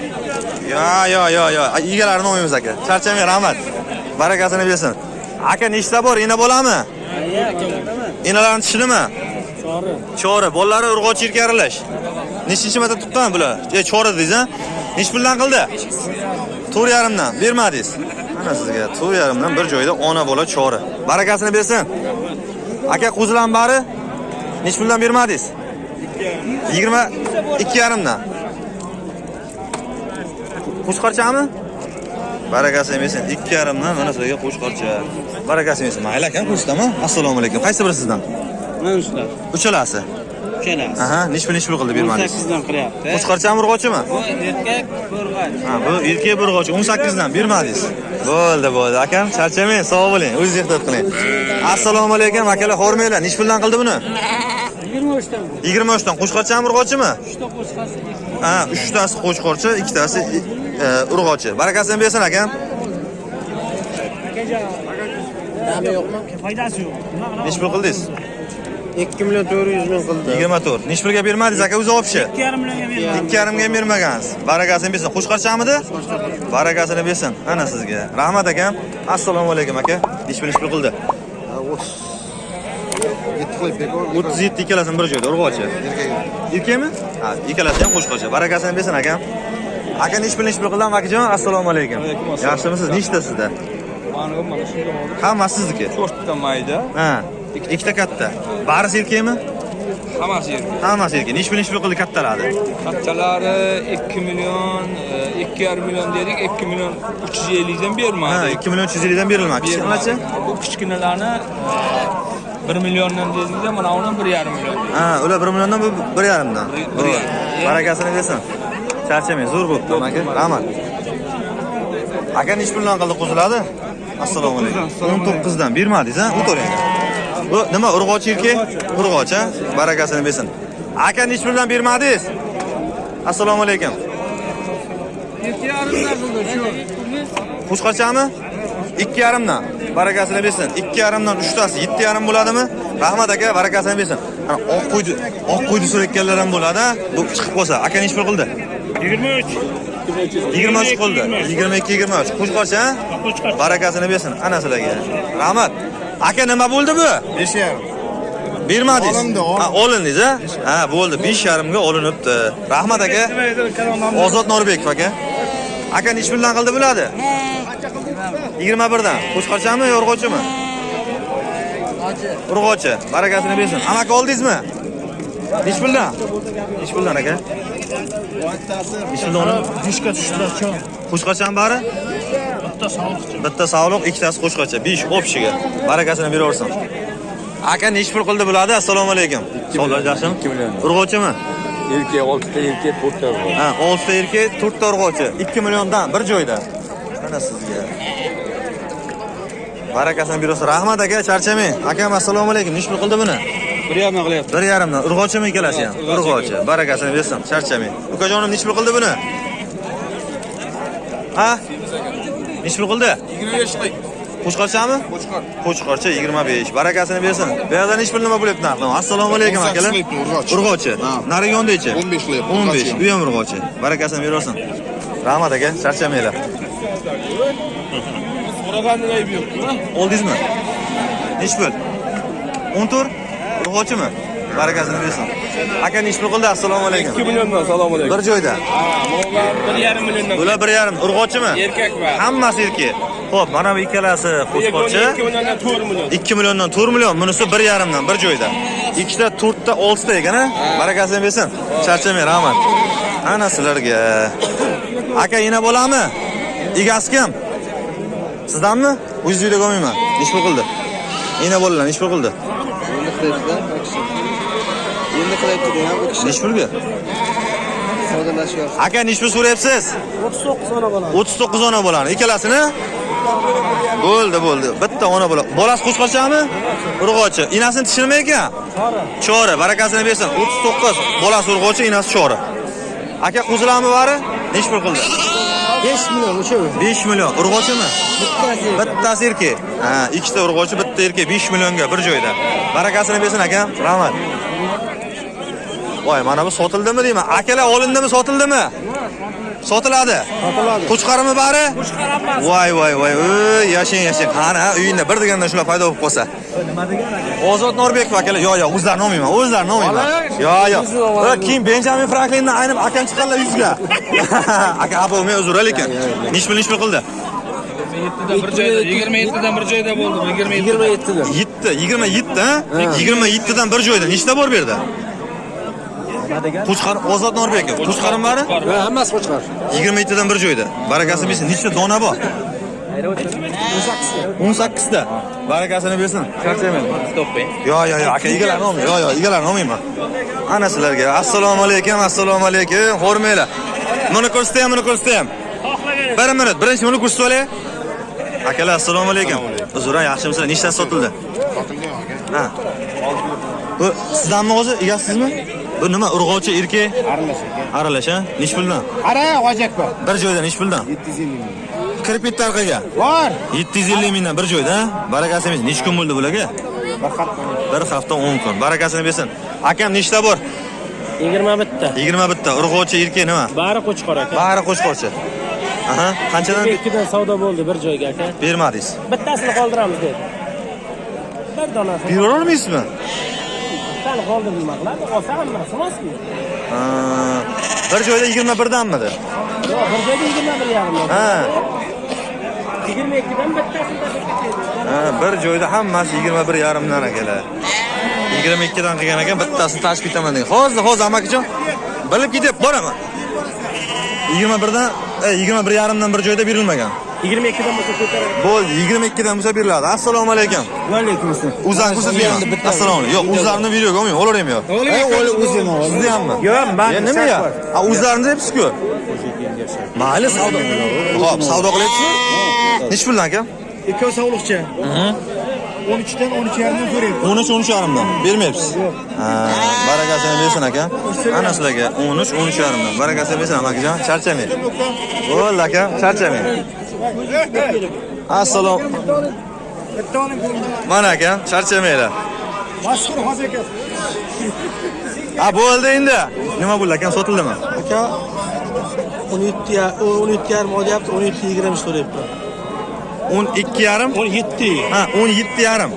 Yo, yo, yo, yo. Egalarini olmaymiz aka. Charchamang, rahmat. Barakasini bersin. Aka nechta bor? Ena bo'lami? Enalarning tishi nima? Chori. Chori. Bolalari urg'ochi erkak aralash. Nechinchi marta tuqqan bular? Chori dedingiz, ha? Nechi puldan qildi? 4.5 dan bermadingiz. Mana sizga 4.5 dan bir joyda ona bola chori. Barakasini bersin. Aka qo'zilarning bari nechi puldan bermadingiz? 22.5 dan. Qo'chqorchami? Barakasini bersin. 2,5 dan mana sizlarga qo'chqorcha. Barakasini bersin. Mayli akam, ko'rsataman. Assalomu alaykum. Qaysi biri sizdan? Mana shular. Uchalasi. Uchalasi. Aha, nechi pul, nechi pul qildi bermadingiz? 18 dan qilyapti. Qo'chqorchami, urg'ochimi? Bu erkak, urg'och. Ha, bu erkak, bir urg'ochi 18 dan bermadingiz. Bo'ldi, bo'ldi. Akam, charchamang, sog' bo'ling. O'zingiz ehtiyot qiling. Assalomu alaykum, akalar, hormanglar. Nechi puldan qildi buni? 23 dan. 23 dan. Qo'chqorchami, urg'ochimi? 3 ta qo'chqorcha. Ha, 3 tasi qo'chqorcha, ikkitasi urg'ochi. Barakasini bersin, akam. Foydasi yo'q. Nechi pul qildingiz? 2 million 400 ming qildi. 24. Nechi pulga bermadingiz aka o'zi общий? 2,5 millionga berdim. 2,5 ga ham bermagansiz. Barakasini bersin. Qo'chqorchamidi? Barakasini bersin. Ana sizga. Rahmat, akam. Assalomu alaykum, aka. Nechi pul, nechi pul qildi? Yetti qilib bekor. 37 ikkalasini bir joyda, urg'ochi. Erkakmi? Ha, ikkalasi ham qo'chqorcha. Barakasini bersin, akam. Aka, nechi pul, nechi pul qildi, akajon? Assalomu alaykum. Yaxshimisiz? Nechta sizda? Mana shunga oldim. Hammasi sizniki. To'rtta mayda, Ha. Ikkita katta. Barisi erkakmi? Hammasi erkak. Hammasi erkak. Nechi pul, nechi pul qildi kattalari? Kattalari 2 million, 2,5 million dedik, 2 million 350 dan Ha, bermadik. 2 million 350 dan berilmadi. Kichkinalarchi? Bu kichkinalarni 1 milliondan dedikda, mana uni 1,5 million. Ha, ular 1 milliondan, bu 1,5 dan. Bir yarim. Barakasini bersin. Charchamang, zo'r bo'pti, aka. Rahmat. Aka, nechi puldan qildi qo'ziladi? Assalomu alaykum. 19 dan bermadingiz, ha? O'tiring, aka. Bu nima, urg'ochi, erkak? Urg'ochi, ha? Barakasini bersin. Aka, nechi puldan bermadingiz? Assalomu alaykum. 2,5 dan qildi shu. Qo'chqorchami? 2,5 dan. Barakasini bersin. 2,5 dan uchtasi 7,5 bo'ladimi? Rahmat, aka, barakasini bersin. Ana oq qo'ydi, oq qo'ydi so'rayotganlar ham bo'ladi, ha? Bu chiqib qolsa, aka nechi pul qildi? 23. 23 qildi. 22, 23. Qo'chqorcha, ha? Barakasini bersin ana sizlarga. Rahmat. Aka, nima bo'ldi bu? 5,5. Bermadingiz. Olindi, olindi. Ha, olindingiz, ha? Ha, bo'ldi. 5,5 ga olinibdi. Rahmat, aka. Ozod Norbekov aka. Aka, nechi puldan qildi bo'ladi? 21 dan. Qo'chqorchami yo urg'ochimi? Urg'ochi. Barakasini bersin. Amaki, oldingizmi? Nechi puldan? Nechi puldan, aka? Nechi puldan olindi? Beshga tushdilar, cho'ng. Qo'chqorchami bari? Bitta sog'liqchi. Bitta sog'liq, ikkitasi qo'chqorcha. 5 общий ga. Barakasini beraversin. Aka, nechi pul qildi bo'ladi? Assalomu alaykum. Sog'lar yaxshimi? 2 million. Urg'ochimi? Erkak, oltita erkak, to'rtta urg'ochi. Ha, 6 ta erkak, 4 ta urg'ochi. 2 milliondan bir joyda. Mana sizga. Barakasini bersin. Rahmat, aka, charchamang. Akam, assalomu alaykum. Nechi pul qildi buni? 1,5 qilyapti. 1,5 dan. Urg'ochimi ikkalasi ham? Urg'ochi. Barakasini bersin. Charchamang. Ukajonim, nechi pul qildi buni? Ha? Nechi pul qildi? 25 qiling. Qo'chqorchami? Qo'chqor. Qo'chqorcha 25. Barakasini bersin. Bu yerda nechi pul, nima bo'lyapti narxi? Assalomu alaykum, 18 akalar. qilyapti, urg'ochi. Urg'ochi. Ha. Narigi yondachi? 15 qilyapti, 15. urg'ochi. Bu ham urg'ochi. Barakasini beraversin. Rahmat, aka, charchamanglar. So'raganning aybi yo'q. Oldingizmi? Nechi pul? 14? Urg'ochimi? Barakasini bersin. Aka, nechi pul qildi? Assalomu alaykum. 2 milliondan, assalomu alaykum. Bir joyda. Bular 1,5 milliondan. Bular 1,5. Urg'ochimi? Erkak va. Hammasi erkak. Xo'p, mana bu ikkalasi qo'chqorcha. 2 milliondan 4 million. 2 milliondan 4 million, bunisi 1,5 dan bir joyda. Ikkita, to'rtta, oltita ekan, ha? Barakasini bersin. Charchamang, rahmat. Ana sizlarga. Aka, yana bo'lami? Egasi kim? Sizdanmi? O'zingiz uyda olmayman. Nechi pul qildi? Ena bolalar nechi pul qildi? Endi qilyapti-da, bu kishi. Endi qilyapti degan bu kishi. Nechi pulga? Savdolashyapti. Aka, nechi pul so'rayapsiz? 39 ona bola. 39 ona bolani. Ikkalasini? Bo'ldi, bo'ldi. Bitta ona bola. Bolasi qo'chqorchami? Urg'ochi. Inasini tishi nima ekan? Chora. Chori, barakasini bersin. 39. Bolasi urg'ochi, inasi chori. Aka, qo'zilarmi bari? Nechi pul qildi? 5 million uchavi. 5 million. Urg'ochimi? Bittasi. Bittasi erkak. Ha, ikkita urg'ochi, bitta erkak 5 millionga bir joyda. Barakasini bersin, akam. Rahmat. Voy, mana bu sotildimi deyman. Akalar, olindimi, sotildimi? Sotiladi. Sotiladi. Qo'chqorimi bari? Voy, voy, voy. Ey, yashang, yashang. Qani, ha, uyingda bir deganda shular paydo bo'lib qolsa. Nima degan aka? Ozod Norbekov akalar, yo, yo, o'zlarini olmayman, o'zlarini olmayman. Yo, yo. Keyin Benjamin Franklindan aynib akam chiqqanlar yuzga. Aka, xafa bo'lmang, uzr lekin. Nechi pul, nechi pul qildi? 27 dan bir joyda, 27 dan bir joyda bo'ldim, 27. 27 dan. 7, 27, ha? 27 dan bir joyda. Nechta bor bu yerda? Qo'chqor Ozod Norbekov. Qo'chqorim bari? Hammasi qo'chqor. 27 dan bir joyda. Barakasini bersin. Nechta dona bor? 18 ta. Barakasini bersin. Charchamayman. Yo, yo, yo, aka egalarni olmayman. Yo, yo, egalarni olmayman. Ana sizlarga assalomu alaykum, assalomu alaykum. Xo'rmanglar. Buni ko'rsatayam, buni ko'rsatayam. Bir minut, birinchi buni ko'rsatib olay. Akalar, assalomu alaykum. Uzr, yaxshimisizlar? Nechtasi sotildi? Sotilgan aka. Ha. Bu sizdanmi o'zi? Egasizmi? Bu nima? Urg'ochi, erkak? Aralash aka. Aralash, ha? Nech puldan? Qara, hojak bor. Bir joyda nech puldan? 750 ming. Kirib ketdi orqaga. Bor. 750 mingdan bir joyda, ha? Barakasini bersin. Necha kun bo'ldi bularga? Bir hafta 10 kun. Barakasini bersin. Akam nechta bor? 21 ta. 21 ta. Urg'ochi, erkak nima? Bari qo'chqor aka. Bari qo'chqorchi. Aha, qanchadan 2dan savdo bo'ldi bir joyga aka. bermadingiz? Bittasini qoldiramiz dedi. Bir donasini. Bera olmaysizmi? Bittani qoldirib nima qiladi? Olsa hammasi emasmi? Ha, bir joyda 21 danmidi? Yo'q, bir joyda 21 yarim. Ha. 22dan bittasini tashlab ketadi. Ha, bir joyda hammasi 21 yarimdan akalar. 22 dan qilgan ekan, bittasini tashib ketaman degan. Hozir, hozir amakijon bilib ketib boraman. 21 dan, 21 yarimdan bir joyda berilmagan. 22dan bo'lsa ko'taradi. Bo'ldi, 22 dan bo'lsa beriladi. Assalomu alaykum. Va alaykum assalom. O'zlarni ko'rsatmayman. Assalomu alaykum. Yo'q, o'zlarini videoga olmayman, olar ham yo'q. O'zini Sizni hammi? Yo'q, men Ya nima ya? Ha, o'zlarini deyapsiz-ku. Mayli, savdo. Xo'p, savdo qilyapsizmi? Nechi puldan aka? Ikkovi sog'liqcha. 13 dan 13 yarimdan so'rayapti. 13 13 yarimdan bermayapsiz. Ha, barakasini bersin aka. Ana sizlarga 13 13 yarimdan. Barakasini bersin amakijon, charchamang. Bo'ldi aka, charchamang. Assalom. Mana aka, charchamanglar. Mashhur hoji aka. Ha, bo'ldi endi. Nima bo'ldi akam, sotildimi? Aka 17 17 yarim olyapti, 17 20 so'rayapti. 12 yarim? 17. Ha, 17 yarim.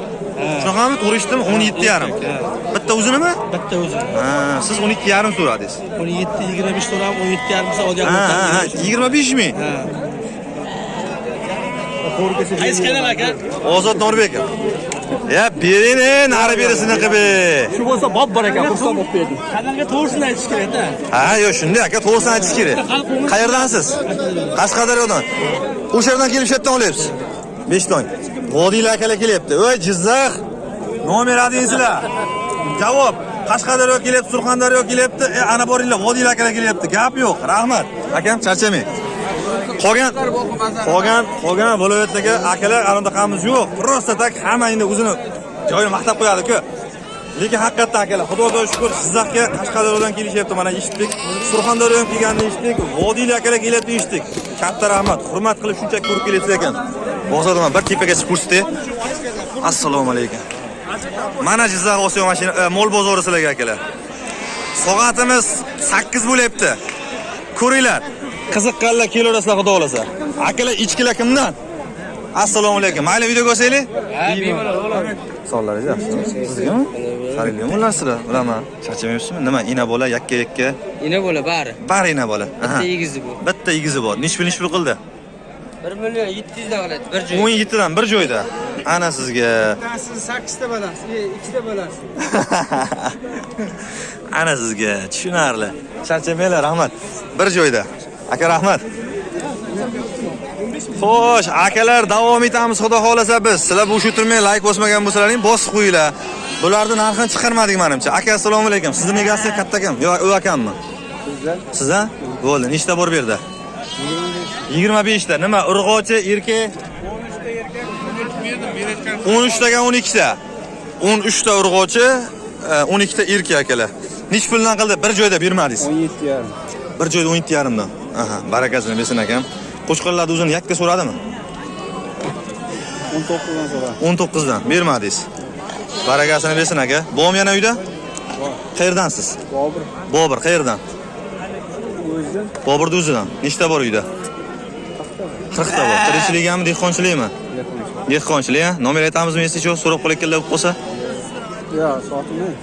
Shunaqami? To'g'ri eshitdimmi? 17 yarim. Bitta o'zinimi? Bitta o'zi. Ha, siz 12 yarim so'radingiz. 17 25 so'rab, 17 yarim desa olyapti. Ha, ha, ha, 25 ming. Qaysi kanal aka? Ozod Norbekov. Ya bering, nari berisini qilib. Shu bo'lsa bob bor ekan, xursand bo'lib berdim. Kanalga to'g'risini aytish kerak-da. Ha, yo'q, shunday aka, to'g'risini aytish kerak. Qayerdansiz? Qashqadaryodan. O'sha yerdan kelib shu yerdan olyapsiz. 5 tong. Vodiylar akalar kelyapti. Voy, Jizzax. Nomer adinsizlar. Javob. Qashqadaryo kelyapti, Surxondaryo kelyapti. Ana boringlar, vodiylar akalar kelyapti. Gap yo'q. Rahmat. Akam, charchamang. Qolgan viloyatlarga akalar anaqamiz yo'q. Просто так hamma endi o'zini joyini maqtab qo'yadi-ku. Lekin haqiqatdan akalar, Xudoga shukr, Jizzaxga Qashqadaryodan kelishyapti, mana eshitdik. Surxondaryo ham kelganini eshitdik, vodiylar akalar kelyapti eshitdik. Katta rahmat, hurmat qilib shuncha ko'rib kelyapsiz ekan. Bozorda mana bir tepaga chiqib ko'rsatay. Assalomu alaykum. Mana Jizzax Osiyo mashina mol bozori sizlarga akalar. Soatimiz 8 bo'lyapti. Ko'ringlar. Qiziqqanlar kelaverasizlar, xudo xolasa. Akalar, ichkilar kimdan? Assalomu alaykum. Mayli video ko'rsaylik? Ha, bemalol oladi. Sog'laringiz yaxshimi? Sizgami? Qaranglar, ular sizlar, bilaman. Charchamayapsizmi? Nima, ina bola yakka-yakka? Ina bola bari. Bari ina bola. Aha. Bitta egizi bu. Bitta egizi bor. Nech pul, nech pul qildi? 1 million 700 dan qiladi bir joy. 17 dan bir joyda. Ana sizga. Siz 8 ta bolasiz, 2 ta bolasiz. Ana sizga tushunarli. Charchamanglar, rahmat. Bir joyda. Aka rahmat. Xo'sh, akalar, davom etamiz xudo xolasa biz. Sizlar bo'sh o'tirmay like bosmagan bo'lsalaring bosib qo'yinglar. Bularni narxini chiqarmadik menimcha. Aka, assalomu alaykum. Sizni egasi katta akam, yo, u akammi? Siz ha? Bo'ldi. Nechta bor bu yerda? 25 ta. Nima, urg'ochi, erkak? 13 taga 12 ta. 13 ta urg'ochi, 12 ta erkak akalar. Nech puldan qildi? Bir joyda bermadingiz. 17 yarim. Bir joyda 17 yarimdan. Aha, barakasini bersin akam. Qo'chqorlarni o'zini yakka so'radimi? 19 dan so'radi. 19 dan bermadingiz. Barakasini bersin aka. Bobom yana uyda? Qayerdansiz? Bobur. Bobur qayerdan? O'zidan. Boburni o'zidan. Nechta bor uyda? 40 ta bor. Tirikchilikmi, dehqonchilikmi? Dehqonchilik, ha? Nomer aytamizmi, esi shu so'rab qolayotganlar bo'lib qolsa? Yo'q, sotilmaydi.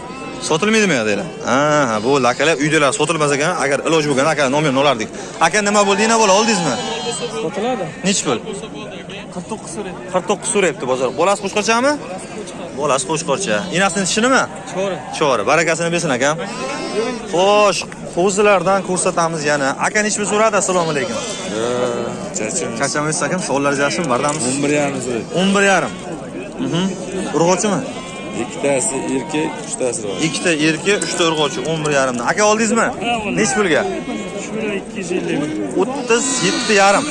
Sotilmaydimi deylar? Ha, bo'ldi akalar, uydalar sotilmas ekan, agar iloji bo'lganda akalar nomerini olardik. Aka nima bo'ldi, nima bo'ldi, oldingizmi? Sotiladi. Nechi pul? 49 so'rayapti. 49 so'rayapti bozor. Bolasi qo'chqorchami? Bolasi qo'chqorcha. Enasini tishi nima? Cho'ri. Cho'ri. Barakasini bersin akam. Xo'sh, qo'zilardan ko'rsatamiz yana. Aka nechi pul so'radi? Assalomu alaykum. Charchamaysiz akam, savollar yaxshimi? Bardamisiz? 11,5 so'radi. 11,5. Urg'ochimi? Ikkitasi erkak, uchtasi ro'y. Ikkita erkak, uchta urg'ochi, 11,5 dan. Aka oldingizmi? Nechi pulga? 37,5.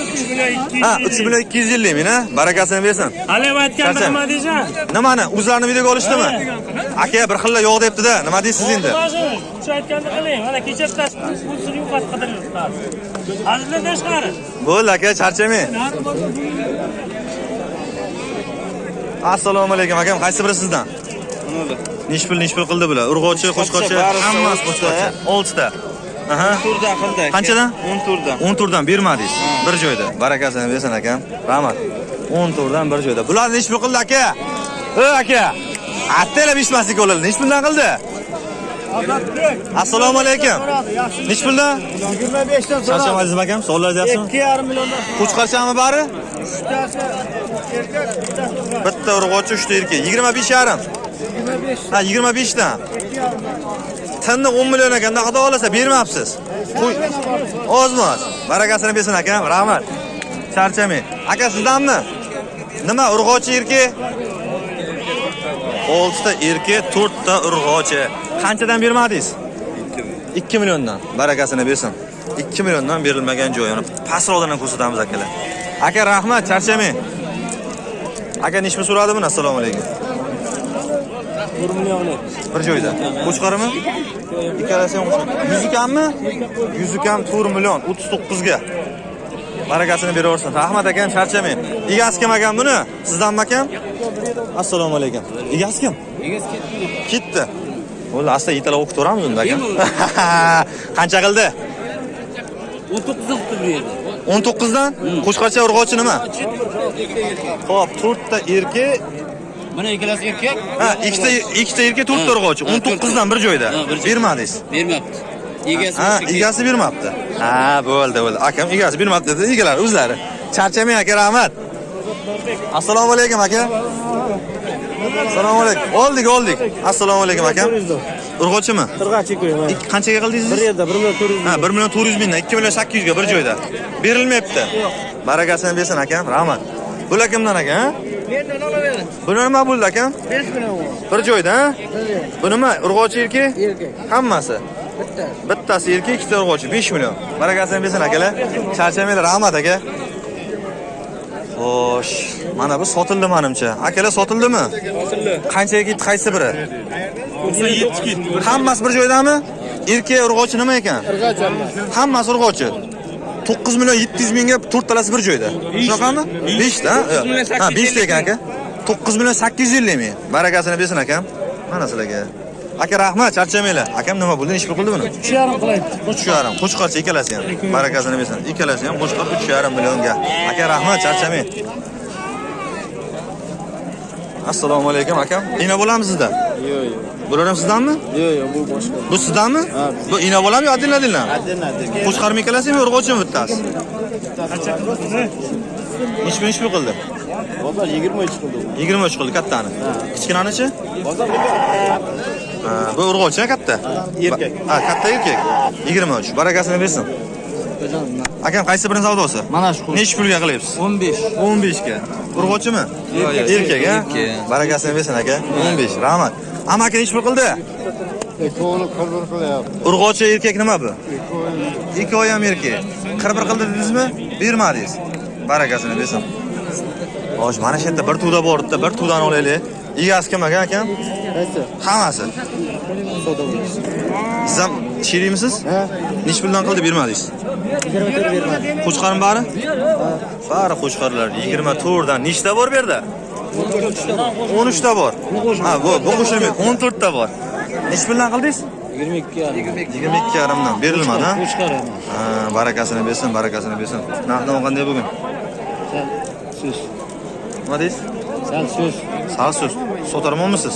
Ha, 3 million 250 ming, ha? Barakasini bersin. Hali aytgan Charchang. nima deysan? Nimani? O'zlarini videoga olishdimi? Aka bir xilla yo'q debdi-da. Nima deysiz endi? Shu aytganni qiling. Mana kecha bittasi pulsini yo'qotib qidirib. Hazildan tashqari. Bo'ldi aka, charchamang. Assalomu alaykum akam, qaysi biri sizdan? Nechi pul qildi bular? Urg'ochi, qo'chqorcha, hammasi qo'chqorcha. 6 ta. Aha. To'rtdan qildi. Qanchadan? 10 to'rtdan. 10 turdan bermadingiz. Bir joyda. Barakasini bersin akam. Rahmat. 10 turdan bir joyda. Bular nechi pul qildi aka? Ey aka. Attalab ichmaslik bo'ladi. Nechi puldan qildi? Assalomu alaykum. Nechi puldan? 25 dan Charchamadingizmi akam? Savollar yaxshimi? 2,5 milliondan. Qo'chqorchami bari? Erkak, bittasi urg'ochi. Bitta urg'ochi, uchta erkak. 25,5. 25. Ha, 25 dan. Tinni 10 million ekanda xudo xolasa bermabsiz. Qo'y. Ozmi-oz. Barakasini bersin akam, rahmat. Charchamang. Aka sizdanmi? Nima urg'ochi erkak? 6 ta erkak, 4 ta urg'ochi. Qanchadan bermadingiz? 2 milliondan. Barakasini bersin. 2 milliondan berilmagan joy. Uni pastroqdan ham ko'rsatamiz akalar. Aka rahmat, charchamang. Aka nechi pul so'radi buni? Assalomu alaykum. 1 million qilyapmiz. Bir joyda. Qo'chqorimi? Ikkalasi ham qo'chqor. Yuzi kammi? Yuzi kam 4 million 39 ga. Barakasini beraversin. Rahmat akam, charchamang. Egasi kim akam buni? Sizdanmi akam? Assalomu alaykum. Egasi kim? Egasi ketdi. Ketdi. Bo'ldi, asta yetalab o'qib ko'ramiz unda akam. Qancha qildi? 19 dan qilib bu yerda. 19 dan? Qo'chqorcha urg'ochi nima? Xo'p, 4 ta erkak, Mana ikkalasi erkak. ha, ikkita erkak, 4 ta urg'ochi. 19 dan bir joyda. Ha, bir joyda. Bermadingiz. Bermabdi. Egasi Ha, egasi bermabdi. Ha, bo'ldi, bo'ldi. Akam egasi bermabdi dedi, egalari o'zlari. Charchamang aka, rahmat. Assalomu alaykum aka. Assalomu alaykum. Oldik, oldik. Assalomu alaykum akam. Urg'ochimi? Urg'ochi qo'yman. Qanchaga qildingiz? Bir yerda 1 million 400 Ha, 1 million 400 mingdan 2 million 800 ga bir joyda. Berilmayapti. Barakasini bersin akam, rahmat. Bular kimdan aka, ha? Mendan olavering. Bu nima bo'ldi akam? 5 million. Bir joyda, ha? Bu nima? Urg'ochi erkak? Erkak. Hammasi. Bitta. Bittasi erkak, ikkita urg'ochi, 5 million. Barakasini bersin akalar. Charchamanglar, rahmat aka. Xo'sh, mana bu sotildi menimcha. Akalar sotildimi? Sotildi. Qanchaga ketdi qaysi biri? 97 ketdi. Hammasi bir joydami? Erkak urg'ochi nima ekan? Urg'ochi hammasi. Hammasi urg'ochi. 9 million 700 mingga to'rttalasi bir joyda. Shunaqami? 5 ta? Ha, 5 ta ekan aka. 9 million 850 ming. Barakasini bersin akam. Mana sizlarga. Aka rahmat, charchamanglar. Akam nima bo'ldi? Nechi pul qildi buni? 3,5 qilyapti. 3,5. Qo'chqorcha ikkalasi ham. Barakasini bersin. Ikkalasi ham qo'chqor 3,5 millionga. Aka rahmat, charchamang. Assalomu alaykum akam. Ina bo'lami sizda? Yo'q, yo'q. Bular ham sizdanmi? Yo'q, yo'q, bu boshqa. Bu sizdanmi? Bu ina bo'lami yo adil adildan? Adil adil. Qo'chqormi ikkalasimi urg'ochimi bittasi? Nechi pul qildi? Bozor 23 qildi. 23 qildi kattani. Kichkinanichi? Bozor Ha, bu urg'ochi katta. Erkak. Ha, katta erkak. 23. Barakasini bersin. Akam qaysi birini savdosi? Mana shu. Nechi pulga qilyapsiz? 15. 15 ga. Urg'ochimi? Erkak, ha? Erkak. Barakasini bersin aka. 15. Rahmat. Amma aka nechi pul qildi? Ikkovini 41 qilyapti. Urg'ochi erkak nima bu? Ikkovi ham erkak. 41 qildi dedingizmi? Bermadingiz. Barakasini bersin. Xo'sh, mana shu yerda bir tuvda bor edi, bir tuvdan olaylik. Egasi kim aka akam? Qaysi? Hammasi. Siz ham sherikmisiz? Nechi puldan qildi bermadingiz? 24 bermadi. Qo'chqormi bari? Bari qo'chqorlar 24 dan nechta bor bu yerda? 13 ta bor. Ha, bu qo'shilmaydi. 14 ta bor. Nechi puldan qildingiz? 22,5. 22,5 dan berilmadi, ha? Qo'chqor. Ha, barakasini bersin, barakasini bersin. Narx-navo qanday bugun? Sal so'z. Nima deysiz? Sal so'z. Sal so'z. Sotarmonmisiz?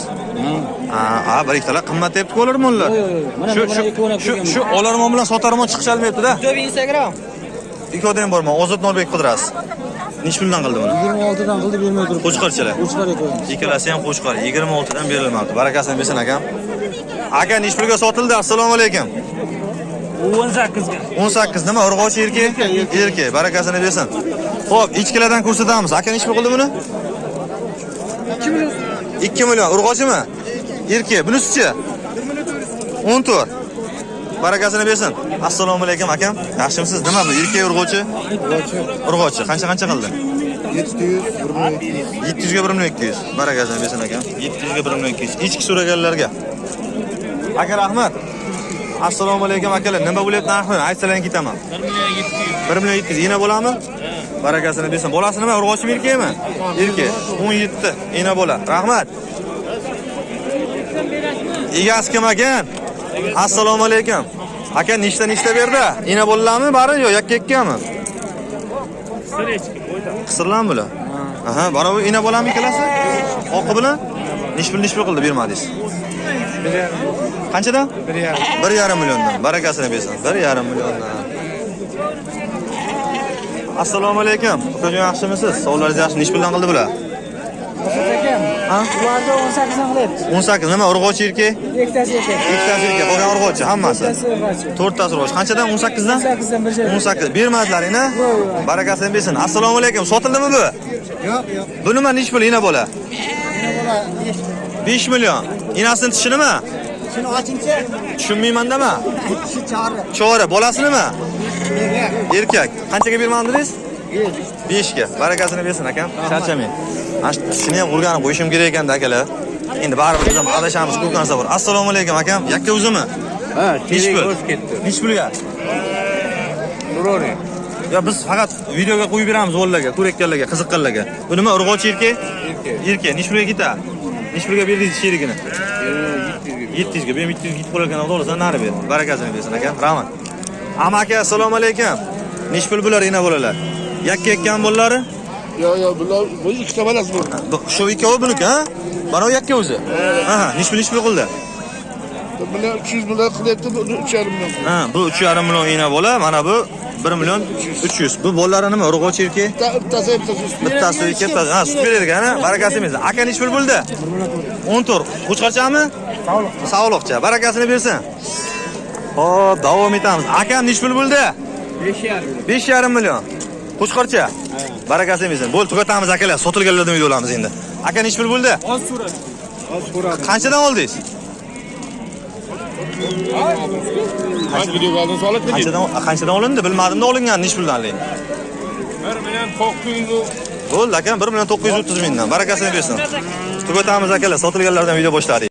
Ha, bir ikkitalar qimmat debdi olarmonlar. Yo'q, yo'q, yo'q. Mana Shu bu, mana ikkovini shu qo'yganman. shu olarmon bilan sotarmon chiqisholmayapti-da. Instagram. Ikkovida ham borman. Ozod Norbek qidirasiz. Nechi puldan qildi buni? 26 dan qildi, bermay turibdi. Qo'chqorchalar. Qo'chqor qo'yamiz. Ikkalasi ham qo'chqor. 26 dan berilmabdi. Barakasini bersin akam. Aka, nechi pulga sotildi? Assalomu alaykum. 18 ga. 18 nima? Urg'ochi erkak? Erkak. Barakasini bersin. Xo'p, ichkilardan ko'rsatamiz. Aka, nechi pul qildi buni? 2 million. 2 million. Urg'ochimi? Erkak. Bunisichi? 14. Barakasini bersin. Assalomu alaykum akam. Yaxshimisiz? Nima bu? Erkak urg'ochi? Urg'ochi. Qancha qancha qildi? 700, 1 700 ga 1 million 200. Barakasini bersin akam. 700 ga 1 million 200. Echki so'raganlarga. Aka, rahmat. Assalomu alaykum akalar. Nima bo'lyapti narxini? Aytsalaring ketaman. 1 million 700. 1 million 700. Ena bo'lami? Barakasini bersin. Bolasi nima? Urg'ochimi, erkakmi? Erkak. 17. Ena bola. Rahmat. Egasi kim ekan? Assalomu alaykum. Aka, nechta nechta berdi? Ena bolalarmi bari yo yakka yakkami? Sir echki qo'ydi. Qisirlarmi bular? Aha, mana bu ena bolami ikkalasi? Oqi bilan? Nechi pul nechi pul qildi bermadingiz? Qanchadan? 1.5. 1.5 milliondan. Barakasini bersin. 1.5 milliondan. Assalomu alaykum. Ukajon, yaxshimisiz? Sog'ligingiz yaxshi. Nechi puldan qildi bular? Ha? Ularda 18 dan qilyapti. 18 nima? Urg'ochi erkak? Ikkitasi erkak. Ikkitasi erkak, qolgan urg'ochi hammasi. Bittasi urg'ochi. To'rttasi urg'ochi. Qanchadan? 18 dan? 18 dan bir joy. 18. Bermadilar ina? Barakasini bersin. Assalomu alaykum. Sotildimi bu? Yo'q, yo'q. Bu nima, nechi pul ina bola? 5 million. Inasini tishi nima? Shuni ochingchi. Tushunmayman dema. Shu chori. Chora, bolasi nima? Erkak. Qanchaga bermadingiz? 5 ga. Barakasini bersin akam. Charchamang. Mana shu tishini ham o'rganib qo'yishim kerak ekanda akalar. Endi baribir biz ham adashamiz, ko'p narsa bor. Assalomu alaykum akam. Yakka o'zimi? Ha, Nechi pul? o'z ketdi. Nechi pulga? So'ravering. Yo, biz faqat videoga qo'yib beramiz bolalarga, ko'rayotganlarga, qiziqqanlarga. Bu nima, urg'ochi erkak? Erkak. Erkak. Nechi pulga ketadi? Nechi pulga berdingiz sherigini? 700 ga. Bu ham 700 ga ketib qolar ekan, xudo xohlasa nari ber. Barakasini bersin akam. Rahmat. Ama aka, assalomu alaykum. Nechi pul bular ena bolalar? Yakka yakkan bolalari? Yo'q, yo'q, bular bu ikkita bolasi bu. Shu ikkovi buniki, ha? Mana u yakka o'zi. Aha, nechi pul nechi pul qildi? Bular 300 million qilyapti, bu 3,5 million. Ha, bu 3,5 million ena bola, mana bu 1 million 300. Bu bolalari nima? Urg'ochi erkak? Bittasi bittasi Bittasi ikki, bittasi. Ha, sut beradi ekan, ha? Barakasini bersin. Aka, nechi pul bo'ldi? 14. Qo'chqorchami? Sog'liqcha. Barakasini bersin. Xo'p, davom etamiz. Akam, nechi pul bo'ldi? 5,5. 5,5 million. Qo'chqorcha. Barakasini bersin. Bo'ldi, tugatamiz akalar. Sotilganlardan video olamiz endi. Aka, nechi pul bo'ldi? Oz so'radi. Oz so'radi. Qanchadan oldingiz? Videoga oldin solib Qanchadan qanchadan olindi? Bilmadim-da olingan nechi puldanligini. 1 million 900. Bo'ldi akam, 1 million 930 mingdan. Barakasini bersin. Tugatamiz akalar, sotilganlardan video boshladik.